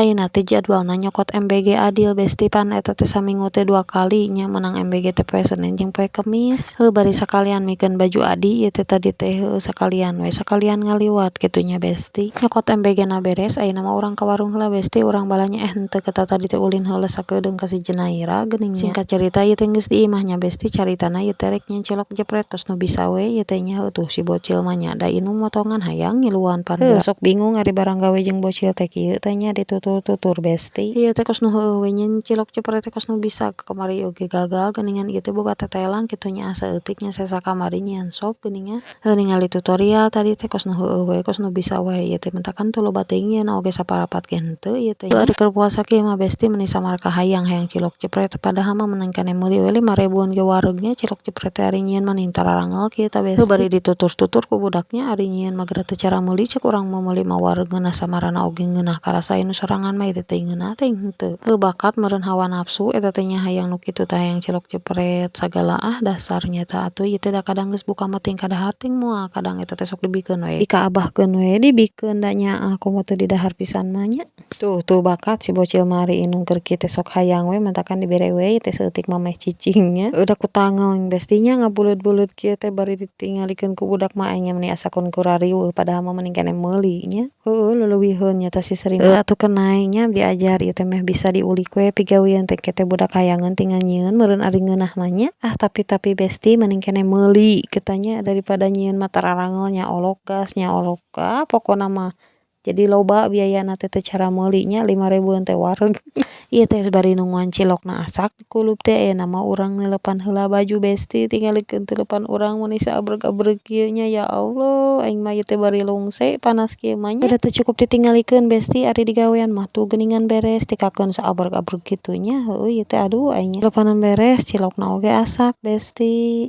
Ayeuna teh jadwalna nyokot MBG Adil, Besti. Pan eta teh saminggu teh dua kali nya, meunang MBG teh poe Senen jeung poe Kemis. Heuh, bari sakalian mikeun baju Adi ieu teh tadi teh. Heueuh, sakalian we, sakalian ngaliwat kitu nya, Besti. Nyokot MBG na beres, ayeuna mah urang ka warung heula, Besti. Urang balanja, eh henteu, kita tadi teh ulin heula sakedeung ka si Jenaira geuning nya. Singkat cerita, ieu teh geus di imah nya, Besti. Caritana ieu teh rek nyieun cilok jepret kos nu bisa we ieu teh nya. Heuh, tuh si bocil mah nya, da indung motongan hayang ngiluan pan. Heuh, sok bingung ari barang gawe jeung bocil teh kieu teh nya, ditutur-tutur, Besti. Ieu teh kos nu heueuh we nyieun cilok jepret teh kos nu bisa, kamari oge gagal geuningan. Ieu teh boga tetelan kitu nya, asa eutik nya, sesa kamari nyieun sop geuningan. Heuh, ningali tutorial tadi teh kos nu heueuh we, kos nu bisa wae ieu teh, matakan teu loba teuing nyieunna oge, saparapat ge henteu ieu teh nya. Ari keur puasa kieu mah, Besti, meuni samar kahayang hayang cilok jepret, padahal mah meunang keneh meuli we 5 ribuan ge wareg nya cilok jepret teh. Ari nyieun mah tararangel kieu tah, Besti. Heuh, bari ditutur-tutur ku budaknya, ari nyieun mah geura teu cara meuli. Ceuk urang mah meuli mah wareg, ngeunah samarana oge ngeunah karasa nu sorangan mah, ieu teh teu ngeunah teh henteu. Heuh, bakat meureun hawa nafsu eta teh nya, hayang nu kitu teh, hayang cilok jepret sagala. Ah, dasarnya teh atuh ieu teh da kadang geus buka mah teuing kadahar teuing moal, kadang eta teh sok dibikeun we, dikaabahkeun we, dibikeun da nyaah komo teu didahar pisan mah nya. Tuh tuh, bakat si bocil mah, ari indung keur kieu teh sok hayang we, matakan dibere we teh saeutik mah meh cicing nya. Udah ku tangel, Besti nya, ngabuleud-buleud kieu teh, bari ditingalikeun ku budak mah nya, meuni asa kun kurariweuh, padahal mah mending keneh meuli nya. Heueuh, leulewiheun nya tah si Sri. Heuh atuh, kenai nya diajar ieu teh meh bisa diulik we pigawean teh teh budak hayangeun tinggal nyieun meureun ari ngeunah mah nya. Ah, tapi Besti, mending keneh meuli kitanya daripada nyieun mah tararangel nya, olok gas nya, olok, ah, pokona mah jadi loba biayana teh, teu cara meuli nya, 5 ribuan teh wareg. Ieu teh bari nungguan cilokna asak dikulub teh, ayeuna mah urang neuleupan heula baju, Besti. Tingalikeun teulepan urang meuni saabreg-abreg kieu nya. Ya Allah, aing mah ieu teh bari lungse panas kieu mah nya. Udah teu cukup ditingalikeun, Besti, ari digawean mah tuh geuningan beres tikakeun saabreg-abreg kitu nya. Heueuh, ieu teh aduh aing nya. Teulepanan beres, cilokna oge asak, Besti.